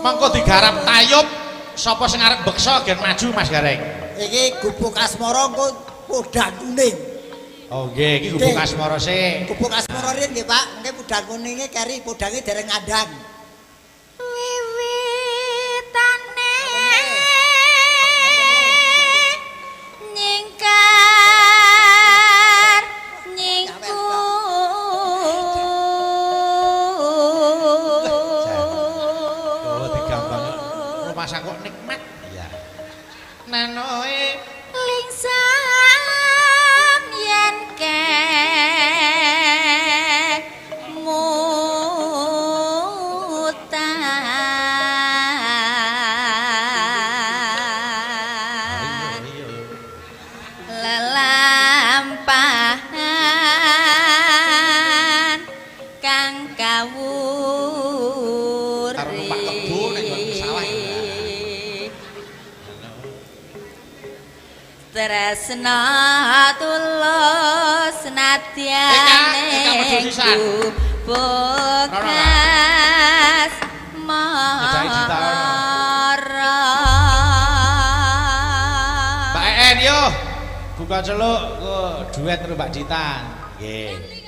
Mongko digarap tayub sapa sing arep beksa gen maju Mas Gareng. Iki gubuk asmara engko podang kuning. Oh nggih, iki gubuk asmara sik. Gubuk asmara riyen nggih Pak, mengke podang kuninge keri, podange dereng ngandang. Wiwitane nyingkar nyingkur. Oh digambang rumah kok nikmat. Iya. Nanoe lingsam yen kemutan lelampahan kang kawuri. Karo numpak kebo nek nggon sawah ya. Tresna tulus nadyan Eka, Eka sisan. bekas Nyedaki Dita. mara. Mbak En yo. Buka celuk kok duet karo Mbak Dita. Nggih.